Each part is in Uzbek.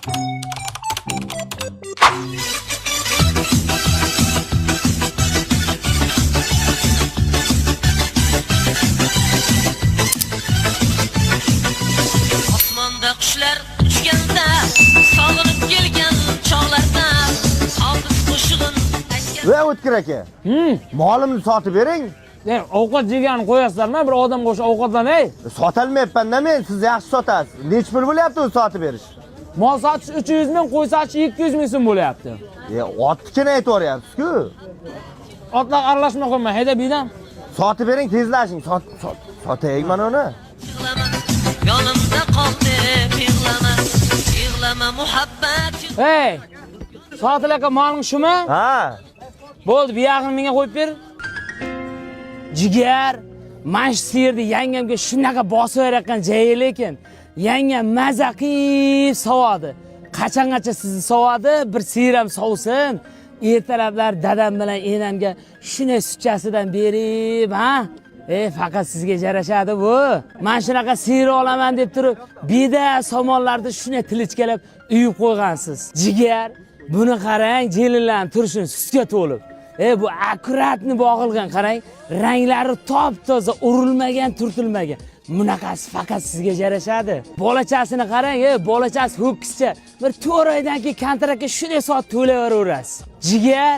Osmonda qushlar uchganda, sog'inib kelgan chog'larda, Hofiz qo'shig'in aytgan. Va O'tkir aka. Molimni sotib bering. E, ovqat yeganini qo'yasizlarmi? Bir odam qo'shib ovqatlanay. Sotolmayapman-da men, siz yaxshi sotasiz. Nechi pul bo'lyapti o'zi sotib berish? Mol sotish 300 ming, qo'y sotish 200 ming so'm bo'lyapti. E, otnikini aytyapsiz-ku. Otlar aralashma qo'yma, hayda biydan. Sotib bering, tezlashing. Sot, sot, sotaylik mana uni. Yig'lama, yonimda qol deb yig'lama, yig'lama muhabbat. Ey! Sotil aka, moling shumi? Ha. Bo'ldi, bu yog'ini menga qo'yib ber. Jigar, mana shu sigirni yangamga shunaqa bosib berayotgan joyi lekin yangam maza qilib sovadi. Qachongacha sizni sovadi, bir sigir ham sovsin. Ertalablar dadam bilan enamga shunday sutchasidan berib, ha? E, faqat sizga yarashadi bu. Men shunaqa sigir olaman deb turib, beda somonlarni shunday tilichkalab uyib qo'ygansiz. Jigar, buni qarang, jelinlarni turishini sutga to'lib. E, bu akkuratni bog'ilgan, qarang, ranglari top-toza, urilmagan, turtilmagan. Bunaqasi faqat sizga yarashadi. Bolachasini qarang, e, bolachasi ho'kizcha. Bir 4 oydan keyin kontraktga shunday soat to'layveraverasiz. Jigar,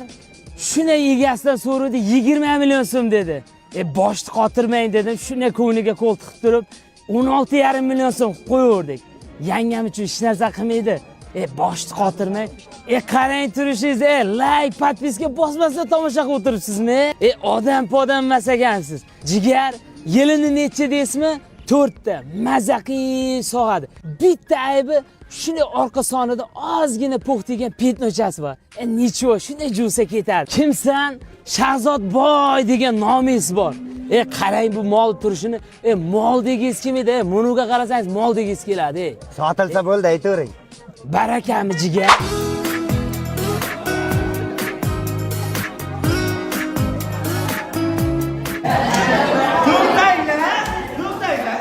shunday egasidan so'radi, 20 million so'm dedi. E, boshni qotirmang dedim, shunday ko'ngliga qo'l tiqib turib, 16,5 million so'm qilib qo'yaverdik. Yangam uchun hech narsa qilmaydi. E, boshni qotirmang. E, qarang turishingiz, e, like, подписка bosmasdan tomosha qilib o'tiribsizmi? E, odam podam emas ekansiz. Jigar, yilini necha deysizmi? 4 ta maza qilib sog'adi. Bitta aybi shunday orqa sonida ozgina po'x degan пятно chasi bor. E, ничего, shunday juvsa ketadi. Kimsan? Shahzod boy degan nomingiz bor. E, qarang bu mol turishini. E, mol degingiz kelmaydi. E, bunuga qarasangiz mol degingiz keladi. E. Sotilsa bo'ldi, aytavering. Barakami, jigar? To'xtanglar, to'xtanglar.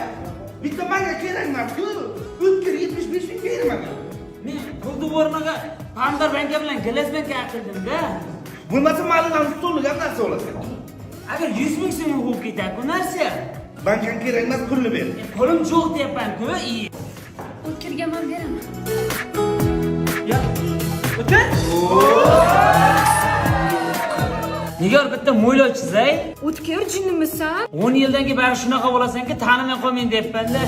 Bitta menga kerak emas-ku. O'tkir 75 ming bermagan. Men pulni o'rniga pomidor banka bilan gilas banka qildim-da. Bo'lmasa malidan stoliga narsa olasan. Agar 100 ming so'm bo'lib ketadi bu narsa. Bankam kerak emas, pulni ber. Pulim yo'q deyapman-ku. O'tkirga man beraman. Ya. O'tir. Nigor, bitta mo'ylov chizay. O'tkir, jinnimisan? 10 yildan keyin bari shunaqa bo'lasanki, tanimay qolmayin deyapman-da.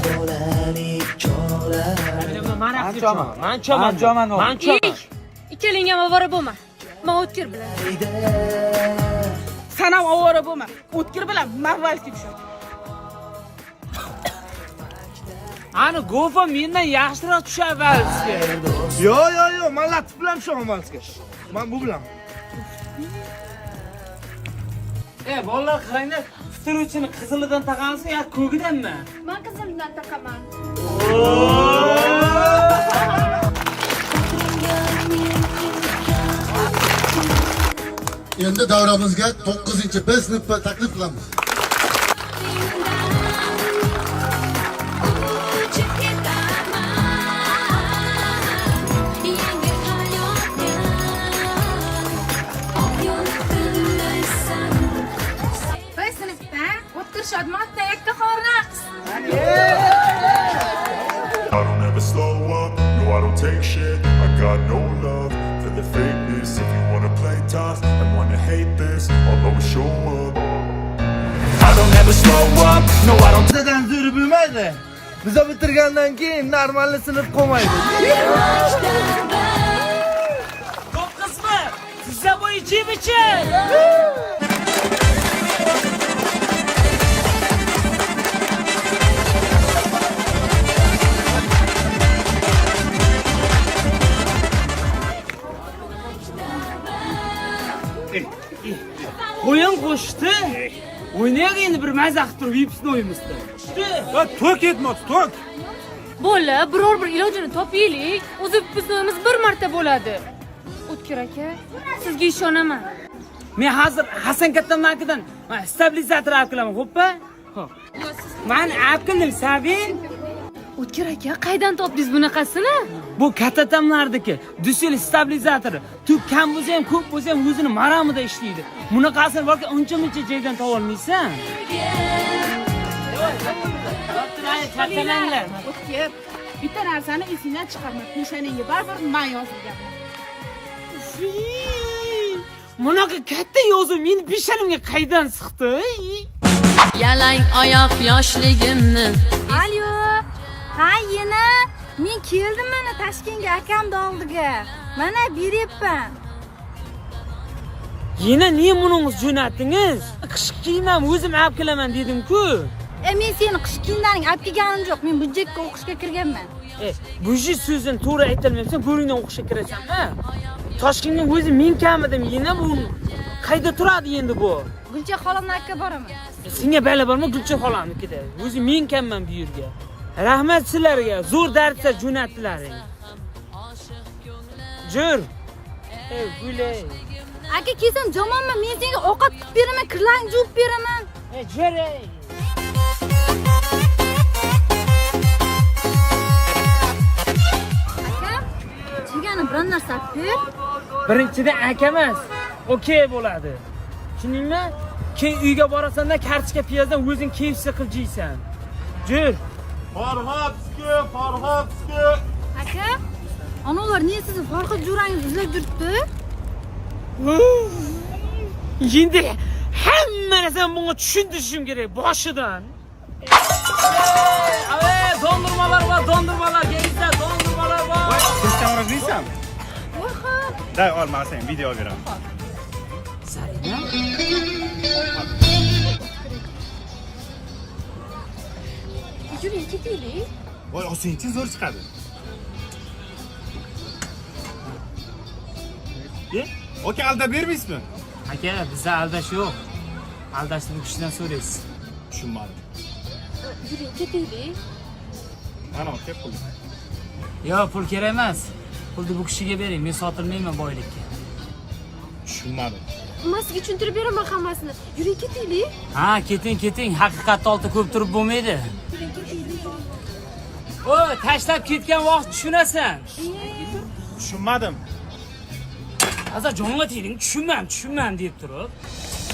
Man choman. Man choman. Man choman. Man choman. Ey, ikkaling ham ovora bo'lma. Man O'tkir bilan. San ham ovora bo'lma. O'tkir bilan man valsga tushaman. Ani gofa mendan yaxshiroq tushadi valsga. Yo, yo, yo, man Latif bilan tushaman valsga. Man bu bilan. E, bolalar qaranglar, fitiruvchini qizilidan taqamizmi yo ko'gidanmi? Man qizimdan taqaman. Endi davramizga 9 B sinfni taklif qilamiz. Uchib ketaman yangi hayotga, oq yo'l tanlaysan. B sinfdan O'tkir Shodmonovdan yakkaxon raqs. I don't ever slow up, no, I don't take shit. I got no love for the fakeness. If you wanna play tough and wanna hate this, I'll always show up. I don't ever slow up, no, I don't Bizadan zo'ri bo'lmaydi. Biza bitirgandan keyin normalni sinf qolmaydi. 9mi? Tizza bo'yi jib ichi. Qo'yin qo'shdi. O'ynaylik endi bir maza qilib turib выпускной imizda. To'k etmoq, to'k. Bola, biror bir ilojini topaylik. O'zi выпускной imiz bir marta bo'ladi. O'tkir aka, sizga ishonaman. Men hozir Hasan kattamnikidan stabilizator olib kelaman, xo'pmi? Xo'p. Man olib keldim, Sabin. O'tkir aka, qaydan topdingiz bunaqasini? Bu katatamlarniki. Dusil stabilizatori. Tub kam bo'lsa ham, ko'p bo'lsa ham o'zini maramida ishlaydi. Bunaqasini borki uncha muncha joydan topolmaysan. Charchamanglar. O'tkir, bitta narsani esingdan chiqarma. Peshonangga baribir man yozilganman. Bunaqa katta yozuv meni peshonamga qaydan siqdi? Yalang oyoq yoshligimni Alo. Ha, yana men keldim mana Toshkentga akamni oldiga. Mana beryapman. Yana ne buningiz jo'natdingiz? Qishki kiyimam o'zim olib kelaman dedim-ku. E men seni qish kiyimlaring olib kelganim yo'q. Men budjetga o'qishga kirganman. E, buji so'zini to'g'ri aytolmayapsan, go'ringdan o'qishga kirasanmi? Toshkentga o'zi men kamidim, yana bu qayda turadi endi bu? Gulcha xolamni aka boraman. E, senga bala bormi Gulcha xolamnikida? O'zi men kamman bu yerga. Rahmat sizlarga, zo'r darslar jo'natdilaring. Jur. Ey, gulay. Aka kelsam jomonman, men senga ovqat qilib beraman, kirlaringni yuvib beraman. Ey, jur ey. Aka, jegani biron narsa olib ber. Birinchidan aka emas, okey bo'ladi. Tushundingmi? Keyin uyga borasan-da kartoshka piyozdan o'zing KFC qilib yeysan. Jur. Farhodski, Farhodski. Aka, ana ular ne sizni Farhod jo'rangiz izlab yuribdi? Endi hamma narsani bunga tushuntirishim kerak boshidan. Ey, dondurmalar bor, dondurmalar, kelinglar, dondurmalar bor. Kulcha Day ol, man senga video beraman. Zarina? Yuring, ketaylik. Voy, olsangchi zo'r chiqadi. E, aka aldab bermaysizmi? Aka, bizda aldash yo'q. Aldashni bu kishidan so'raysiz. Tushunmadim. Yuring, ketaylik. Mana aka pul. Yo'q, pul kerak emas. Pulni bu kishiga bering, men sotilmayman boylikka. Tushunmadim. Man sizga tushuntirib beraman hammasini. Yuring, ketaylik. Ha, keting, keting. Haqiqatni oldida ko'p turib bo'lmaydi. Yuring, ketaylik. O, tashlab ketgan vaqt tushunasan. Tushunmadim. Toza jonga tegding, tushunmam, tushunmam deb turib.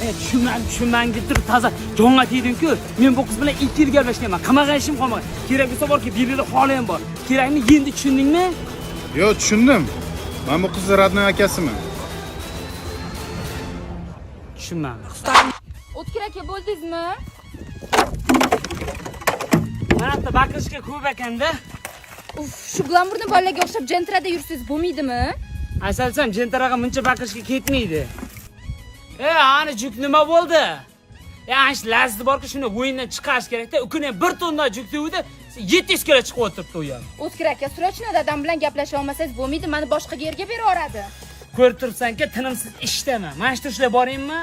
E, tushunmam, tushunmam deb turib toza jonga tegding-ku. Men bu qiz bilan 2 yil gaplashganman. Qilmagan ishim qolmagan. Kerak bo'lsa borki, bu yerda holi ham bor. Kerakni endi tushundingmi? Yo'q, tushundim. Men bu qizni родной akasiman. Tushunmadim. O'tkir aka, bo'ldingizmi? Mana bitta baqirishga ko'p ekanda. Uf, shu glamurni bolalarga o'xshab jentrada yursangiz bo'lmaydimi? Asalsam jentaraga muncha baqirishga ketmaydi. E, ani juk nima bo'ldi? E, ana shu lazni borku, shuni o'yindan chiqarish kerakda. U kuni 1 tonna juk degandi, 700 kilo chiqib o'tiribdi u ham. O'tkir aka, срочно dadam bilan gaplasha olmasangiz bo'lmaydi, mani boshqa yerga beraveradi. Ko'rib turibsan-ki, tinimsiz ishdaman. Mana shu ishlab boringmi?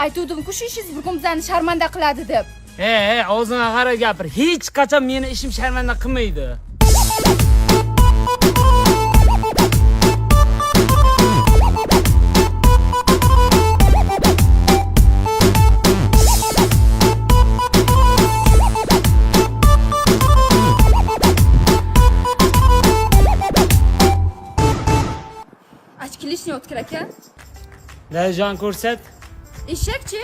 Aytuvdim-ku, shu ishingiz bir kun bizani sharmanda qiladi deb. E, e, og'zingga qarab gapir. Hech qachon meni ishim sharmanda qilmaydi. Очки лишний, O'tkir aka. Dadajon ko'rsat. Eshakchi?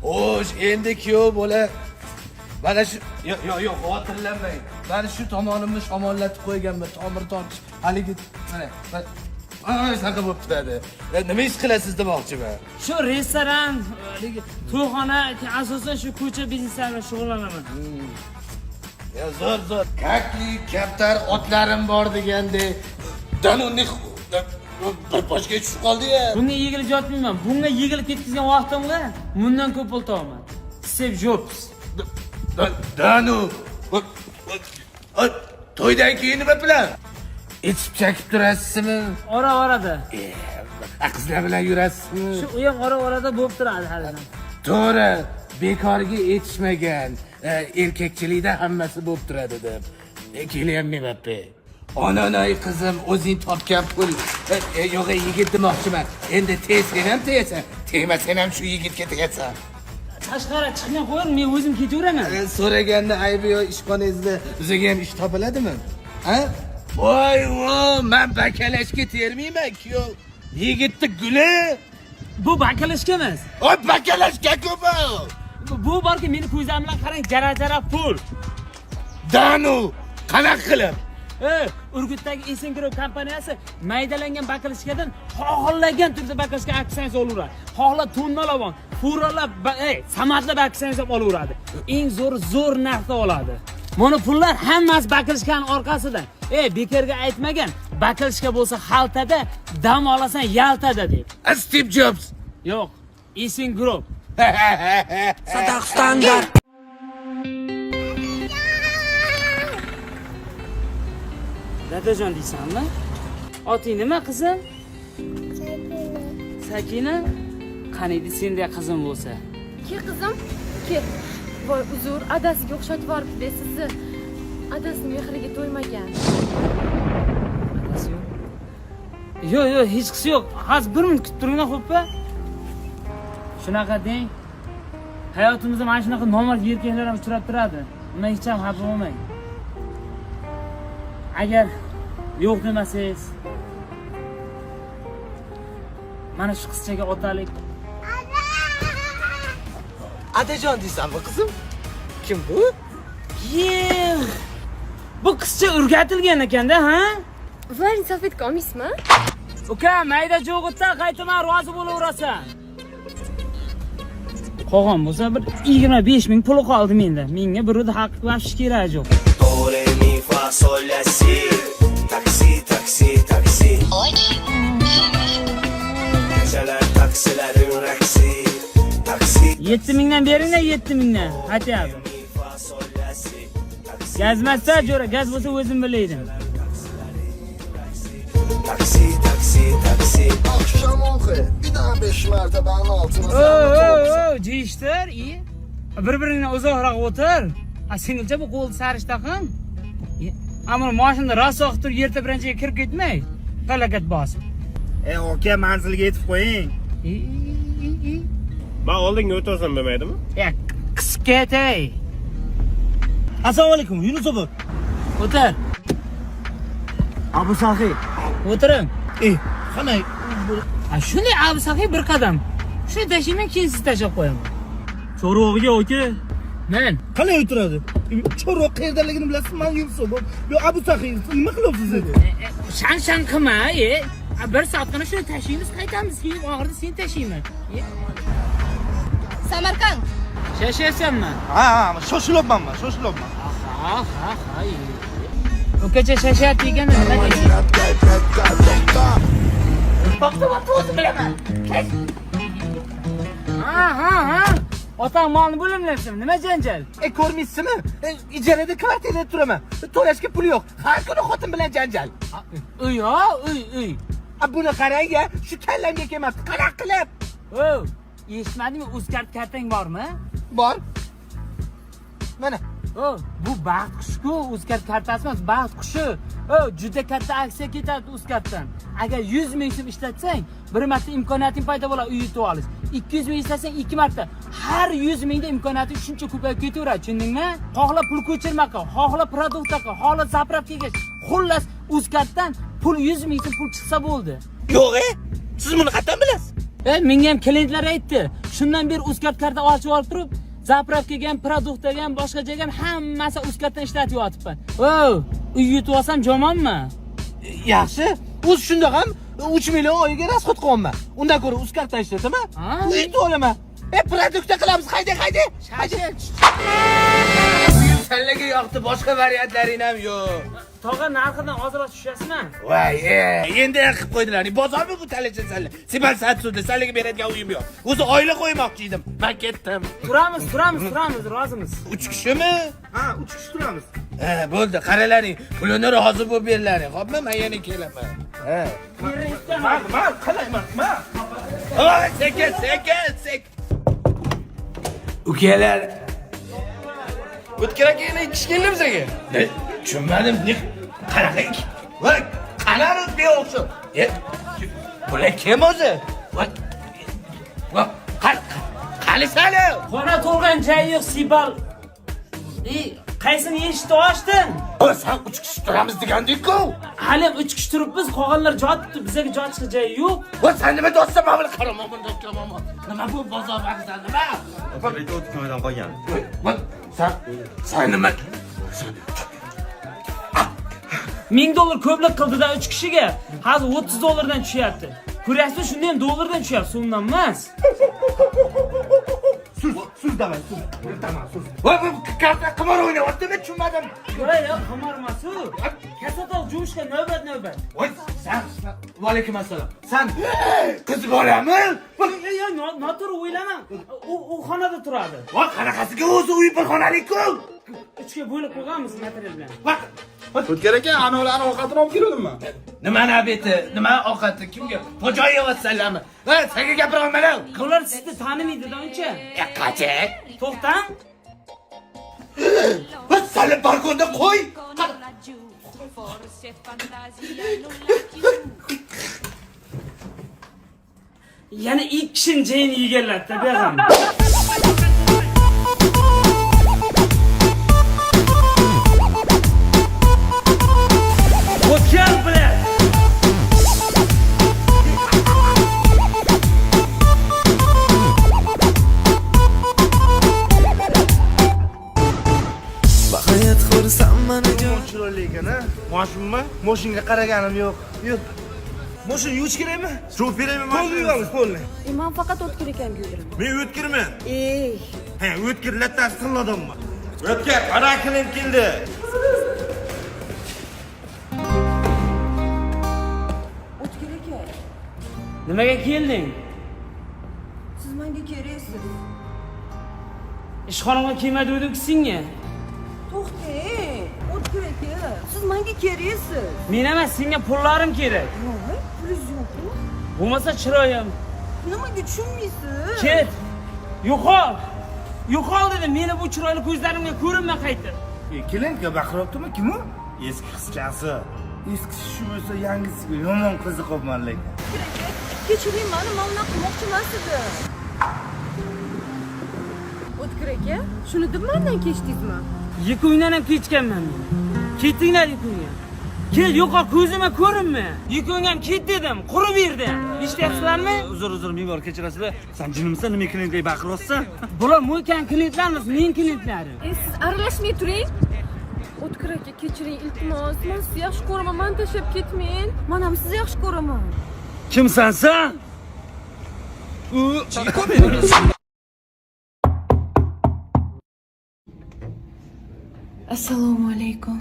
Xo'sh, endi kuyov bola mana shu yo'q yo'q yo'q, xavotirlanmang. Mana shu tomonimni shamollatib qo'yganman, tomir tortish haligi mana mana shunaqa bo'lib turadi. Nima ish qilasiz demoqchiman. Shu restoran, haligi to'yxona, asosan shu ko'cha bizneslari bilan shug'ullanaman. Ya zo'r zo'r. Kakli kaptar otlarim bor degandek. Danunni bir boshga tushib qoldi-ya. Bunga yig'ilib yotmayman. Bunga yig'ilib ketkazgan vaqtimga bundan ko'p pul topaman. Steve Jobs. Danu. To'ydan keyin nima plan? Ichib chakib turasizmi? Ora orada. Qizlar bilan yurasizmi? Shu u ham ora orada bo'lib turadi hali. To'g'ri, bekorga yetishmagan. Erkakchilikda hammasi bo'lib turadi deb. Kelyapman. Onanay qizim, o'zing topgan pul. Yo'q, yigit demoqchiman. Endi tez sen ham tegasan, tegmasang ham shu yigitga tegasan. Tashqari chiqmay qo'ying, men o'zim ketaveraman. So'raganda aybi yo'q, ishxonangizda bizga ham ish topiladimi? Ha? Voy, vo, man bakalashga termayman, kuyov. Yigitni guli. Bu bakalashka emas. Voy, bakalashka-ku bu. Bu borki, meni ko'zlarim bilan qarang, jara-jara pul. Danu, qanaqa qilib? Urgutdagi Esen Group kompaniyasi maydalangan bakalashkadan xohlagan turda bakalashka aksiyasi olaveradi. Xohla tonnalab, furalab, samadlab aksiyasi ham olaveradi. Eng zo'r zo'r narxda oladi. Mana pullar hammasi bakalashkaning orqasida. Bekorga aytmagan, bakalashka bo'lsa xaltada, dam olasan Yaltada deb. Steve Jobs. Yo'q, Esen Group. Dadajon deysanmi? Oting nima, qizim? Sakina. Qaniydi senday qizim bo'lsa. Ke, qizim, ke. Voy, uzr, adasiga o'xshatib yuboribdi sizni. Adasi mehriga to'ymagan. Adasi yo'q. Yo'q, yo'q, hech qisi yo'q. Hozir bir minut kutib turinglar, xo'pmi? Shunaqa deng. Hayotimizda mana shunaqa nomard erkaklar ham uchrab turadi. Undan hech ham xafa bo'lmang. Agar yo'q demasangiz, mana shu qizchaga otalik. Adajon deysanmi, qizim? Kim bu? Yeh! Bu qizcha o'rgatilgan ekanda, ha? Ularni salfetka olmaysizmi? Uka, mayda jo'g'itdan qaytaman, rozi bo'laverasan. Qolgan bo'lsa bir 25 ming puli qoldi menda. Menga birovni haqqi вообще keragi yo'q. Do, re, mi, fa, sol, la, si. Taksi, taksi, taksi. Geceler taksilerin reksi. Taksi. 7 mingdan beringlar, 7 mingdan. Хотя бы. Mi, fa, sol, la, si. Taksi. Gazmasa jo'ra, gaz bo'lsa o'zim bilaydim. Taksi, taksi, taksi. Akşam oldu. Bir daha beş mertebenin altına O, zahmet o, olsun. o, jiyishtir, i. Bir-biringdan uzoqroq o'tir. A singilcha, bu qo'lni sarishta qil. Ammo mashinada rosa o'qib turib yerda birinchiga kirib ketmay. Falokat bosib. Aka, manzilga yetib qo'ying. I, i, i. Man oldinga o'tarsam bo'lmaydimi? Ya, qisib ketay. Assalomu alaykum, Yunus aka. O'tir. Abu Saxiy. O'tiring. Qanday? A shunday Abu Saxiy bir qadam. Shuni tashlayman, keyin siz tashlab qo'yaman. Chorog'iga, aka. Men Qalay o'tiradi? Chorog' qayerdaligini bilasizmi? Man Yunus aka. Bu Abu Saxiy, nima qilyapsiz dedi? Shan shan qilma, e. A, bir soatgina shuni tashlaymiz, qaytamiz, keyin oxirida seni tashlayman. E, Samarqand. Shashyapsanmi? Ha, ha, shoshilyapman man, shoshilyapman. Ha, ha, ha. Ukacha, shashyapti ekanda nima deysiz? To'xta, o'zim bilaman. Ha, ha, ha. Otang molni bo'limlayapsan, nima janjal? Ko'rmaysizmi? Ijarada kvartirada turaman. To'lashga pul yo'q. Har kuni xotin bilan janjal. Uy, uy, uy. A buni qarang ya, shu kallamga kelmabdi. Qanaqa qilib? O, eshitmadingmi? Uzcard kartang bormi? Bor. Mana. O, bu baxt qushi-ku, Uzcard kartasi emas, baxt qushi. O, juda katta aksiya ketadi Uzcarddan. Agar 100 ming so'm ishlatsang, bir marta imkoniyating paydo bo'ladi uy yutib olish. 200 ming ishlatsang, ikki marta. Har 100 mingda imkoniyating shuncha ko'payib ketaveradi, tushundingmi? Xohla pul ko'chirma qil, xohla продукт qil, xohla заправка ga. Xullas, Uzcarddan pul 100 ming so'm pul chiqsa bo'ldi. Yo'q, e? Siz buni qayerdan bilasiz? Menga ham klientlar aytdi. Shundan beri Uzcard karta ochib olib turib, заправка ga ham, продукт ga ham, boshqa joyga ham hammasi Uzcarddan ishlatib yotibman. O, uy yutib olsam jomonmi? Yaxshi. O'zi shunda ham 3 million oyiga расход qilyapman. Undan ko'ra Uzcarddan ishlataman. Ha? Uy yutib olaman. Продукт qilamiz. Hayda, hayda. Hayda. Sallaga yoqdi, boshqa variantlaring ham yo'q. Tog'a, narxidan ozroq tushasizmi? Voy, endi ham qilib qo'ydilar. Bozormi bu talacha salla? Sibal sat sudda sallaga beradigan uyim yo'q. O'zi oila qo'ymoqchi edim. Men ketdim. Turamiz, turamiz, turamiz, rozimiz. 3 kishimi? Ha, 3 kishi turamiz. Ha, bo'ldi, qaralaring. Pulini rozi bo'lib berlaring. Xo'pmi? Men yana kelaman. Ha. Man qalay, man, man. Voy, sekin, sekin, sekin. Ukalar, O'tkir aka, yana ikki kishi keldi bizga. Ne? Tushunmadim. Ne? Qanaqa ikki? Voy, qanani beo'xshab? E, bular kim o'zi? Voy, voy, Tanishali. Xona to'lgan joyi yo'q, sibal. Qaysini eshikni ochding? Sen 3 kishi turamiz deganding-ku. Hali 3 kishi turibmiz, qolganlar jotibdi, bizga joy chiqa joyi yo'q. Va sen nima do'stsan, mana buni qarama, buni qarama. Nima bu bozor vokzal nima? O'tgan qolgan. Sen nima? $1000 ko'plik qildi-da 3 kishiga. Hozir $30 tushyapti. Ko'ryapsizmi, shunda ham dollardan tushyapti, so'mdan emas. Sus davay, sus. Tamam, sus. Voy, bu karta qimor o'ynayaptimi? Tushunmadim. Yo'q, qimor emas u. Kasatol juvishga navbat-navbat. Voy, sen, va alaykum assalom. Sen qiz bolami? Yo'q, noto'g'ri o'ylama. U xonada turadi. Voy, qanaqasiga o'zi uy bir xonalik-ku. 3ga bo'lib qo'yganmiz material bilan. O'tkir aka, anavilarni ovqatini olib keluvdimmi? Nimani obedi? Nima ovqati? Kimga? Fojoa yeyapsanlarmi? Ha, senga gapiraman. Ular sizni tanimaydi-da uncha. Qachon? To'xtang. Va sali balkonda qo'y. Yana 2 kishini jayini yeganlar-da bu ham. O'tkir bilan. Hayot xursandman Chiroyli ekan, ha? Mashinmi? Mashinga qaraganim yo'q. Yo'q. Mashina yuvish kerakmi? Suv beraymi? Polni yuvamiz, polni. Men faqat O'tkir akamga yuguraman. Men O'tkirman. Ey, Ha, O'tkir lattasi tilladimmi? O'tkir, qara klient keldi. O'tkir aka, Nimaga kelding? siz menga keraksiz. Ishxonamga kelma dedim senga. To'xtang, O'tkir aka, siz menga keraksiz. Men emas, senga pullarim kerak. Yo'q, pulingiz yo'q-ku. Bo'lmasa chiroyim. Nimaga tushunmaysiz? Ket. Yo'qol. Yo'qol dedim. Meni bu chiroyli ko'zlarimga ko'rinma qaytib. Kelinka baqiryaptimi? Kim u? Eski qizchasi. Eskisi shu bo'lsa, yangisiga yomon qiziqyapman lekin. O'tkir aka, kechiring meni, men unaqa qilmoqchi emas edim. O'tkir aka, shuni deb mendan kechdingizmi? Ikkovingdan ham kechganman men. Ketinglar ikkoving. Kel, yo'qol, ko'zimga ko'rinma. Ikkoving ham ket dedim, qurib berdim. Eshityapsizlarmi? Uzr, ming bor kechirasizlar. Sen jinimsan, nima klientga baqiryapsan? Bular mo'ykan klientlarimiz, men klientlarim. Siz aralashmay turing. O'tkir aka, kechiring, iltimos. Men sizni yaxshi ko'raman, meni tashlab ketmang. Men ham sizni yaxshi ko'raman. Kimsan sen? Assalomu alaykum.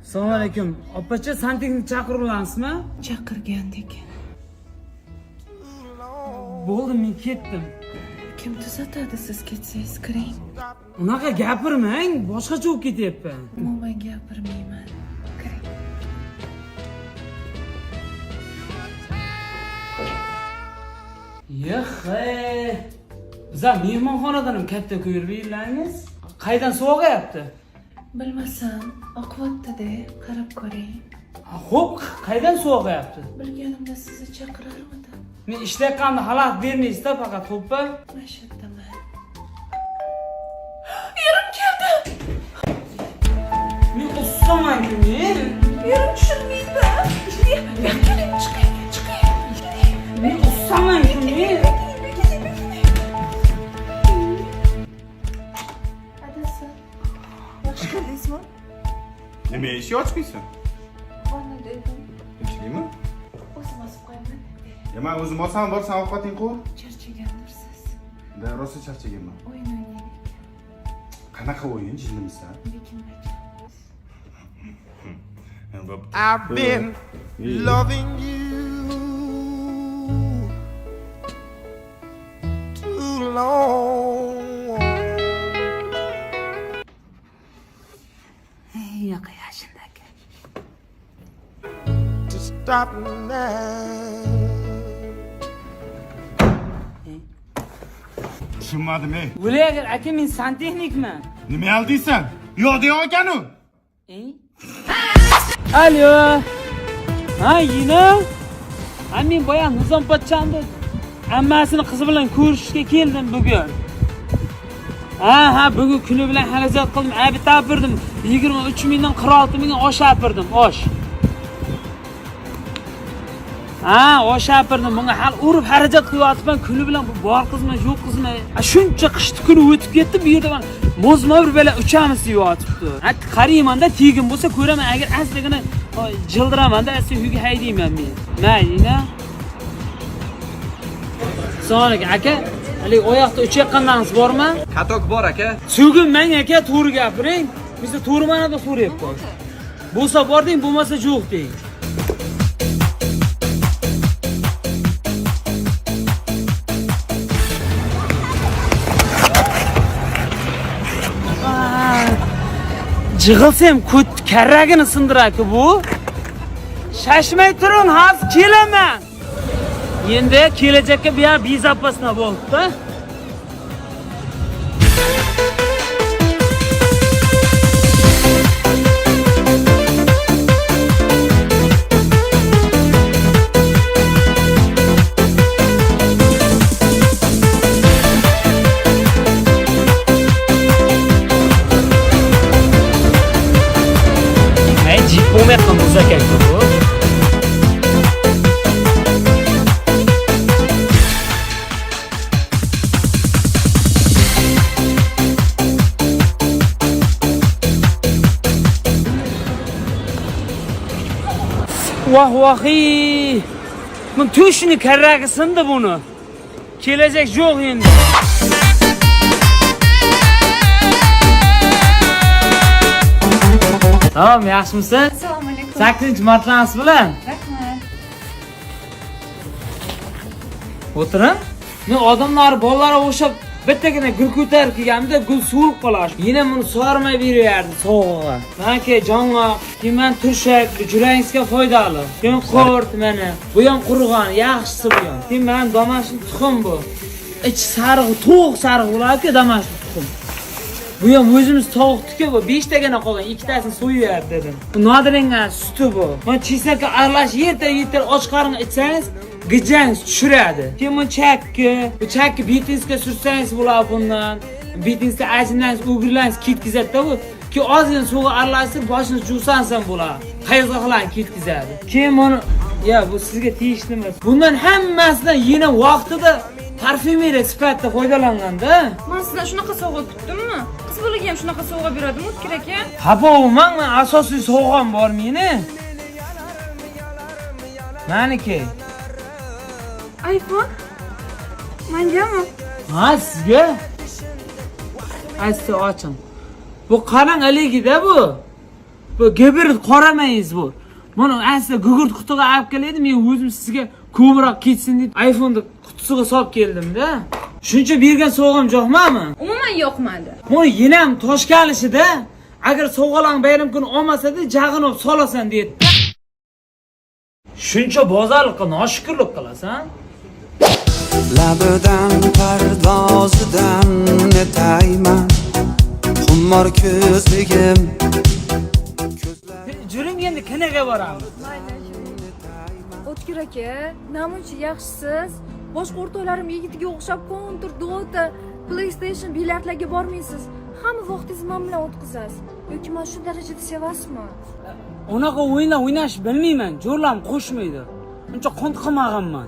Assalomu alaykum. Opacha, santexnik chaqirulasizmi? Chaqirgandik. Bo'ldi, men ketdim. Kim tuzatadi siz ketsangiz, kiring. Unaqa gapirmang, boshqacha bo'lib ketyapman. Umuman gapirmayman. Kiring. Yixi. Bizlar mehmonxonadan ham katta ko'rib. Qaydan suv oqyapti? Bilmasam, oqyapti-da, qarab ko'ring. Xo'p, qaydan suv oqyapti? Bilganimda sizni chaqirarmidim. Men ishlayotganimda xalaqit bermaysiz-da faqat, xo'pmi? Mana shu yerdaman. Erim keldi. Men ustaman-ku men. Erim tushunmaydi. Yo'q, keling, chiqing, chiqing. Men ustaman-ku men. Bekining, bekining. Adasi, yaxshi keldingizmi? Nima eshik ochmaysan? Vannada edim. Tinchlikmi? O'zim osib qo'yaman. Ya men o'zim olsam, bor sen ovqating qovur. Charchagandirsiz. Da, rosa charchaganman. O'yin o'ynaylik. Qanaqa o'yin, jillimisan? Bekinmachi. I've been loving you too long. Yo'q, yashindagi. To stop now. Tushunmadim, ey. O'laver aka, men santexnikman. Nima aldiysan? Yo'q degan ekan-u. Alo. Ha, yina. Ha, men boya Nizom pochchamni Ammasini qizi bilan ko'rishishga keldim bugun. Ha, bugun kuni bilan xarajat qildim, abit olib 23 mingdan 46 mingga osh olib osh. Ha, osh olib bunga hali urib xarajat qilyapman kuni bilan bu bor qizmi, yo'q qizmi? Shuncha qishni kuni o'tib ketdi, bu yerda mana mozma bir bilan uchamiz deyapti. Ha, qaraymanda tegin bo'lsa ko'raman, agar astagina jildiramanda asta uyga haydayman men. Mayli-da. Assalomu alaykum aka. Haligi oyoqda uchayotganlaringiz bormi? Katok bor aka. So'ginmang aka, to'g'ri gapiring. Bizda to'g'ri ma'noda so'rayapmiz. Bo'lsa bor deng, bo'lmasa yo'q deng. Jig'ilsa ham ko't karragini sindiradi bu. Shashmay turing, hozir kelaman. Endi kelajakka bu ham bezopasno bo'ldi-da. Jip bo'lmayotgan bo'lsa ekan bu. Vah vahi. Buni to'shini karragi sindi buni. Kelajak yo'q endi. Tamam, yaxshimisiz? Assalomu alaykum. 8-martlangiz bilan. Rahmat. O'tiring. Men odamlar bolalarga o'xshab bittagina gul ko'tarib kelganimda gul so'lib qoladi. Yana buni sormay beraverdi sovug'iga. Manaki jong'oq, keyin mana turshak, bu jurangizga foydali. Keyin qurt mana. Bu ham qurg'on, yaxshisi bu ham. Keyin mana domashni tuxum bu. Ichi sariq, to'q sariq bo'ladi-ku domashni tuxum. Bu ham o'zimiz tovuqniki bu 5 tagina qolgan, ikkitasini so'yib dedim. Bu nodiringan suti bu. Mana chesnakka aralash yerta och qoringa ichsangiz gijangiz tushiradi. Keyin bu chakki, bu chakki betingizga sursangiz bo'ladi bundan. Betingizda ajinlangiz, o'girlangiz ketkazadi-da bu. Keyin ozgina suvga aralashtirib boshingizni yuvsangiz ham bo'ladi. Qayzg'oqlarni ketkazadi. Keyin buni ya bu sizga tegishli emas. Bundan hammasidan yana vaqtida parfyumeriya sifatida foydalanganda. Men sizdan shunaqa sovg'a kutdimmi? Qiz bolaga ham shunaqa sovg'a beradimi O'tkir aka? Xafa bo'lmang, men asosiy sovg'am bor meni. Maniki. iPhone? Mengami? Ha, sizga? Asta oching. Bu qarang haligida bu. Bu gibrid qoramaysiz bu. Buni asli gugurt qutiga olib keladi, men o'zim sizga ko'proq ketsin deb iPhone'ni qutisiga solib keldim-da. Shuncha bergan sovg'am yo'qmami? Umuman yoqmadi. Buni yana ham toshkalishida, agar sovg'alarni bayram kuni olmasa-da, jag'ini olib solasan deydi. Shuncha bozorlikqa noshukrlik qilasan? Labidan pardozidan netayman, xumor ko'zligim. Juring endi kinaga boramiz. O'tkir aka, namuncha yaxshisiz. Boshqa o'rtoqlarim yigitiga o'xshab Counter, Dota, PlayStation, bilyardlarga bormaysiz. Hamma vaqtingizni men bilan o'tkazasiz. Yoki men shu darajada sevasizmi? Unaqa o'yinlar o'ynash bilmayman, jo'rlam qo'shmaydi. Uncha qunt qilmaganman.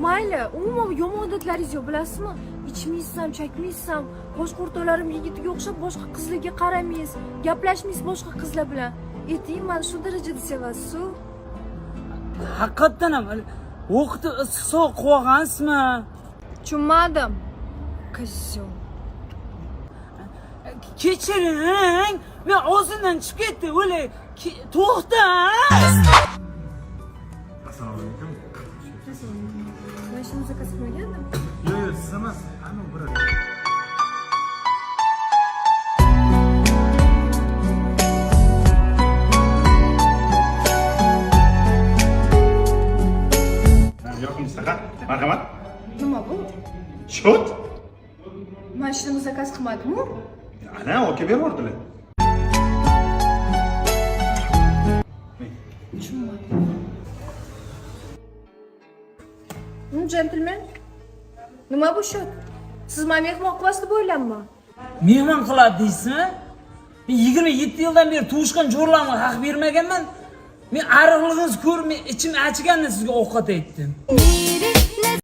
Mayli, umuman yomon odatlaringiz yo'q, bilasizmi? Ichmaysiz ham, chakmaysiz ham, boshqa o'rtoqlarim yigitiga o'xshab boshqa qizlarga qaramaysiz, gaplashmaysiz boshqa qizlar bilan. Ayting, meni shu darajada sevasiz-ku. Haqiqatdan ham o'qitib issiq sovuq qilgansizmi? Tushunmadim. Козёл. Kechiring, men o'zimdan chiqib ketdi, o'lay. To'xta! Assalomu alaykum. Men shuni zakaz qilmagandim. Yo'q, yo'q, siz emas. Ana bir. Yoqimli sahar. Marhamat. Nima bu? Chot. Men shuni zakaz qilmadim-ku. Ana, aka berib yubordilar. Tushunmadim. Jentelmen, Nima bu shot? Siz meni mehmon qilasiz deb o'ylayapman. Mehmon qiladi deysizmi? Men 27 yildan beri tug'ishgan jo'rlarimga haq bermaganman. Men ariqligingizni ko'rib, men ichim achigandan sizga ovqat aytdim. Meni